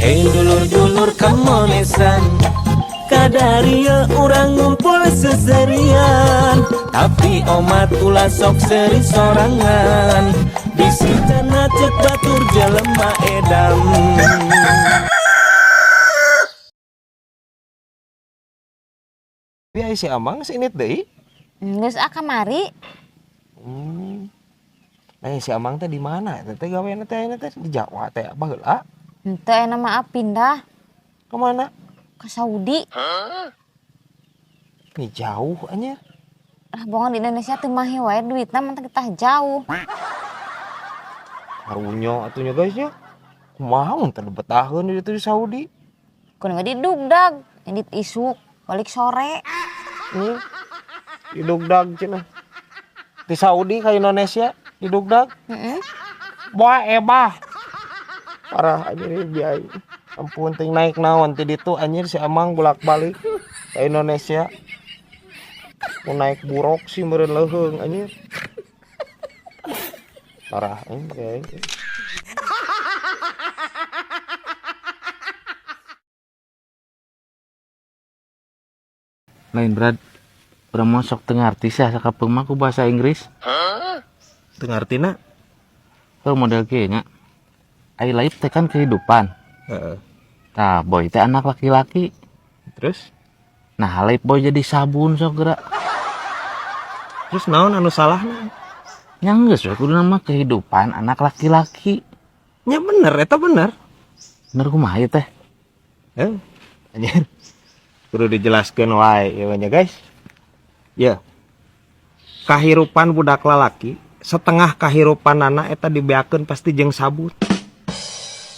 Dulur-dulur kamonesan, kadaria urang ngumpul seserian. Tapi omat ulah sok seri sorangan, bisi cenah cek batur jelema edan. Tapi si Amang sini deui. Geus ah kamari. Nah, si Amang teh di mana? Teh teh gawena teh ayeuna teh di Jawa teh baheula. Henteu, ayeuna mah pindah. Ke mana? Ke Saudi. Ini jauh anjir. Ah, bohong, di Indonesia teu mahi wae duitna mah kita jauh. Karunya atuh nya, guys, nya. Kumaha mun teh betaheun di ditu di Saudi? Kudu di dugdag, indit isuk, balik sore. Nih. Di dugdag cenah. Di Saudi ke Indonesia di dugdag. Heeh. Wah, ebah. Parah anjir biaya. Ampun ting naik naon ti ditu anjir si Amang bolak-balik ke Indonesia. Mau naik buruk sih meureun leuheung anjir. Parah anjir kayak. Lain, Brad, urang mah sok teu ngarti sih sakapeung mah ku bahasa Inggris. Teu ngartina? Heuh, model kieu nya. Ai life teh kan kehidupan. Heeh. Tah, boy teh anak laki-laki. Terus? Nah, life boy jadi sabun sok geura. Terus naon anu salahna? Nya geus we kudu nama kehidupan anak laki-laki. Nya bener, eta bener. Bener kumaha ieu teh? Heh. Anjir. Kudu dijelaskeun wae ieu nya, guys. Ya. Kahirupan budak lalaki, setengah kahirupan anak eta dibeakeun pasti jeung sabun.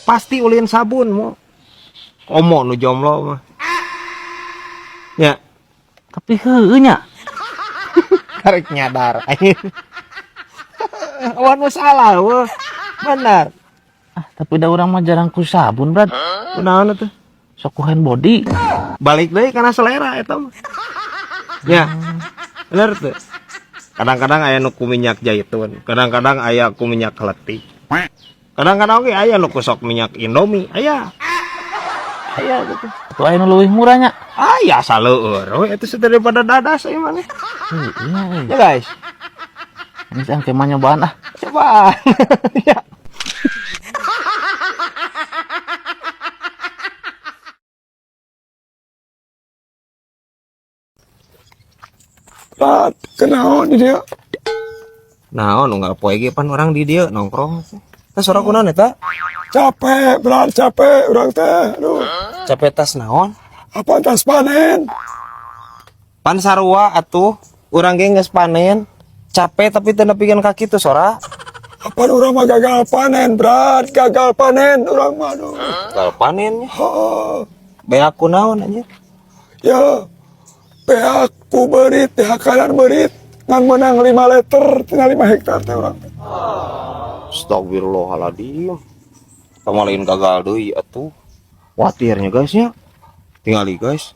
Pasti ulin sabun mo. Komo nu jomblo mah. Ya, Tapi heueuh nya. Karek nyadar anjir. Wah, nu salah weh. Bener. Ah, tapi da urang mah jarang ku sabun, Brad. Kunaon atuh? Sok ku hand body. Balik deui kana selera eta mah. Ya. Bener tuh. Kadang-kadang aya nu ku minyak zaitun, kadang-kadang aya ku minyak kletik. Kadang-kadang oge aya nu ku sok minyak Indomie, aya. Aya gitu. Atuh aya nu leuwih murah nya. Aya saleueur we eta daripada dadas ieu maneh. Heueuh nya euy. Ya, guys. Geus engke mah nyobaan ah. Coba. Ya. Pat, kenaon di dia? Naon unggal poe ge pan urang di dieu nongkrong. Teh sora kunaon eta? Capek, berat capek urang teh. Aduh, Capek tas naon? Apa tas panen? Pan sarua atuh, urang ge geus panen. Capek tapi teu nepikeun ka kitu sora. Apa urang mah gagal panen, berat, gagal panen urang mah aduh. Gagal panen nya. Heeh. Beak kunaon anjir? Ya, beak ku beurit, dihakanan beurit, ngan menang 5 liter, tina 5 hektar teh urang teh. Astagfirullahaladzim. Kamu lain gagal deui atuh. Watirnya, guys, nya. Tingali, guys.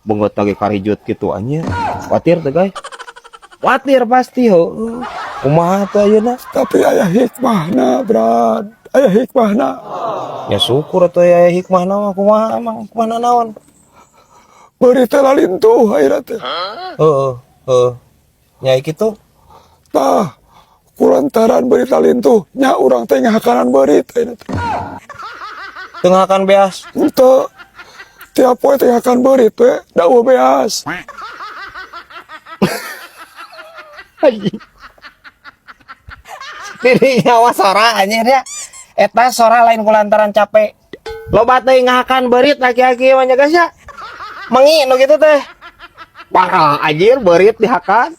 Benggot lagi karijut gitu anjir. Watir teh, guys. Watir pasti heueuh. Kumaha teh ayeuna? Tapi aya hikmahna, Brad. Aya hikmahna. Ya syukur atuh aya hikmahna mah, kumaha emang, kumaha naon? Beurit teh lalintuh ayeuna teh. Heeh, heeh. Nya kitu. Tah, kulantaran beurit lalintuh, nya urang teh ngahakanan beurit ayeuna teh. Teu ngahakan beas. Henteu. Tiap poe teh ngahakan beurit we, da eueuh beas. Diri nyawa sora anjir ya. Eta sora lain kulantaran capek. Loba teh ngahakan beurit laki-laki mah nya, guys, ya. Mengi nu kitu teh. Parah anjir beurit dihakan.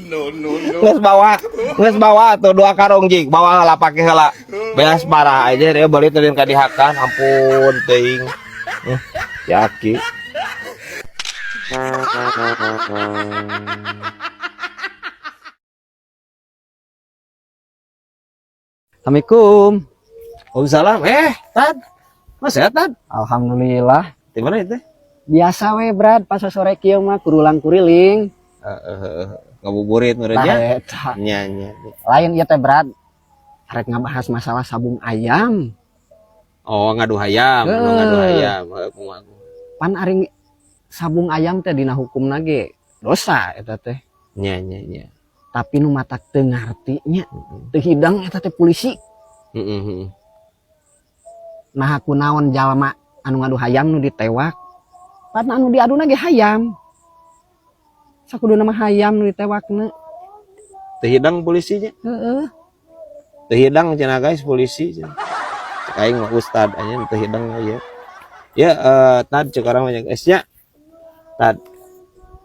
No, no, no. Geus bawa tuh 2 karung jig, bawa heula pake heula. Beas parah aja ya beurit teh ka dihakan, ampun teuing. Yaki. Assalamualaikum. Waalaikumsalam. Tad. Mas sehat, Tad? Alhamdulillah. Di mana itu? Biasa we, Brad, pas sore kieu mah kurulang kuriling. Ngabuburit meureun Tah, nya. eta. Nya, nya. Lain ieu teh, Brad. Arek ngabahas masalah sabung ayam. Oh, ngadu hayam, anu ngadu hayam. Heuh, kumaha? Pan ari sabung ayam teh dina hukumna ge dosa eta teh. Nya nya nya. Tapi nu matak teu ngarti nya, teu hidang eta teh polisi. Heeh heeh. Nah, kunaon jalma anu ngadu hayam nu ditewak? Pan anu diaduna ge hayam. Sakuduna mah hayam nu ditewakna. Teu hidang polisinya. Heeh. Teu hidang cenah guys polisi cenah. Cek aing mah ustad anjing teu hidang ieu. Ya tad cek urang mah guys nya. Tad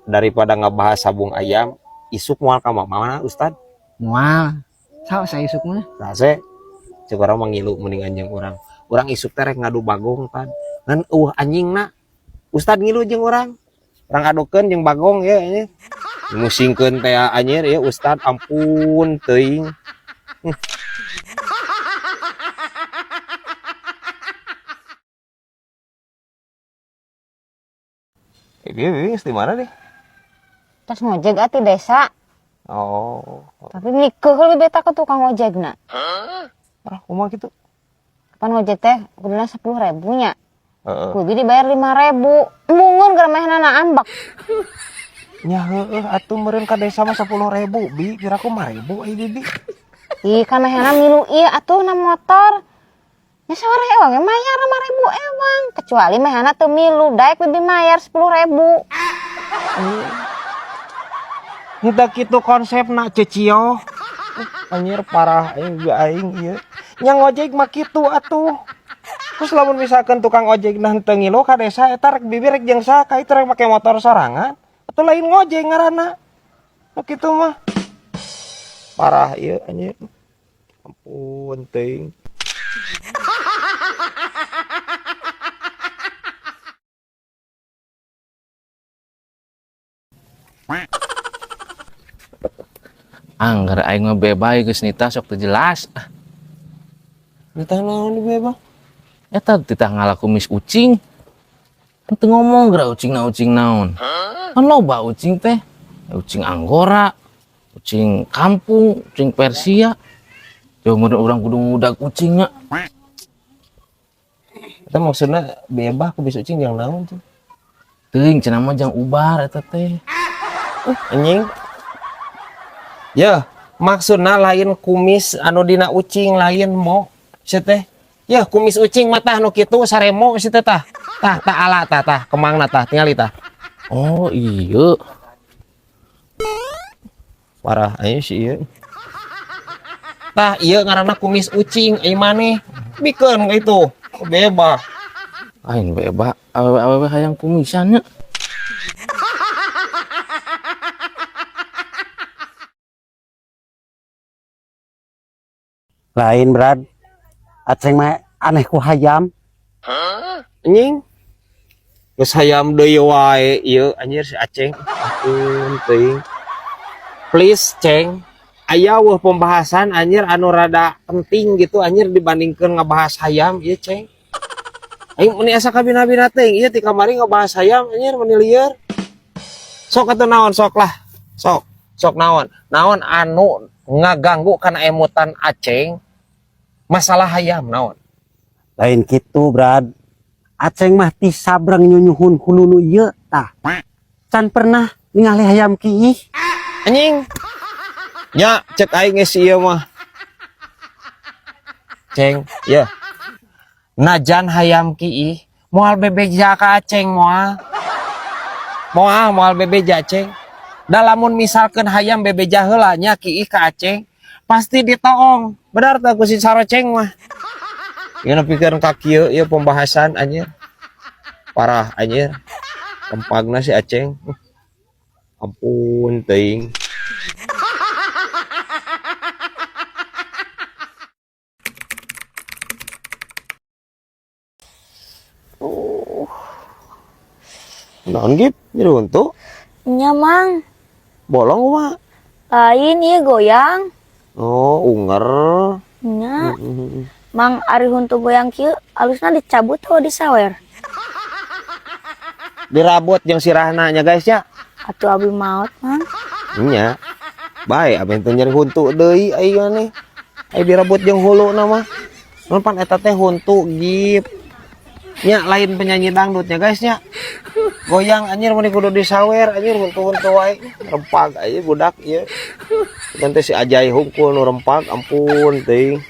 daripada ngebahas sabung ayam, isuk moal ka mana ustad? Moal. Saos saya isuk mah. Sase cek urang mah ngilu mending anjing urang. Urang isuk teh rek ngadu bagong tad. Ngan eueuh anjingna. Ustad ngilu jeung urang. Urang adukeun jeung bagong ya anjir. Musingkeun teh anjir ya ustad ampun teuing. Dia geus di mana deh? Terus ngojek ati desa. Oh, Tapi nikeuh lebih beta ke tukang ojekna. ah kumaha kitu? Kapan ngojek teh kuduna 10.000 nya. Heeh. Kudu dibayar 5.000. Embungun keur mehnana ambek. Nya heueuh atuh meureun ka desa mah 10.000 bi, kira aku mah ribu ai bibi. Ih, kan mehna milu ieu atuh na motor. Nya sawareh ewang ge mayar 5.000 ewang. Kecuali mehna teu milu, daek bibi mayar 10.000. Henteu kitu konsepna Cecio. Anjir parah aing ge aing ieu. Nya ngojek mah kitu atuh. Terus lamun misalkan tukang ojek nah henteu ngilu ka desa eta rek bibi rek jeung saha ka itu rek make motor sorangan atuh lain ngojek ngaranna. Nu kitu mah. Parah ieu anjir. Ampun teuing. Angger aing mah bebay geus nitah sok teu jelas. Nitah naon di bebah? Eta titah ngalakumis ucing. Teu ngomong geura ucing na ucing naon. Kan loba ucing teh. Ucing Anggora, ucing kampung, ucing Persia. Jauh mun urang kudu ngudag ucingnya. Eta maksudna bebah kumis ucing jang naon tuh? Teuing cenah mah jang ubar eta teh. Anjing. Ya, maksudna lain kumis anu dina ucing lain mo. Si teh. Ya, kumis ucing mah tah nu kitu saremo si teh tah. Tah tah ala tah tah kemangna tah tingali tah. Oh iya. Parah aing si ieu. Tah ieu ngaranna kumis ucing ai maneh. Bikeun ka itu. Bebah. Aing bebah awewe-awewe hayang kumisan nya. Lain Brad, aceng mah aneh ku hayam. Anjing. Geus hayam deui wae ieu anjir si Aceng. Ampun teuing. Please Ceng, aya weuh pembahasan anjir anu rada penting gitu anjir dibandingkeun ngebahas hayam ieu Ceng. Aing meni asa kabina-bina teuing ieu ti kamari ngebahas hayam anjir meni lieur. Sok atuh naon sok lah. Sok, sok naon. Naon anu ngaganggu kana emutan Aceng masalah hayam naon? Lain kitu Brad. Aceng mah ti sabrang nyunyuhun hululu ieu tah. Can pernah ningali hayam kiih. Anjing. Nya cek aing geus ieu mah. Ceng, ya. Najan hayam kiih moal bebeja ka Aceng moal. Moal moal bebeja Ceng. Da lamun misalkeun hayam bebeja heula nya kiih ka Aceng, pasti ditoong. Benar tah ku si Saroceng mah. Ieu nepikeun ka kieu ieu pembahasan anjir. Parah anjir. Tempagna si Aceng. Ampun teuing. Naon gip? Jadi untuk Nya mang, bolong kumaha? lain ieu goyang. Oh, unger. Nya. Mang ari huntu goyang kieu alusna dicabut atau disawer? Dirabot jeung sirahna nya guys nya. Atuh abi maot mang. Nya. Bae abi teh nyeri huntu deui ai maneh. Ai dirabot jeung huluna mah. Nun pan eta teh huntu gip. Nya lain penyanyi dangdutnya, guys, nya. Goyang anjir, mun kudu disawer anjir, huntu-huntu wae. Rempag aja budak ieu. Nanti si Ajai hungkul nu rempag, ampun teuing.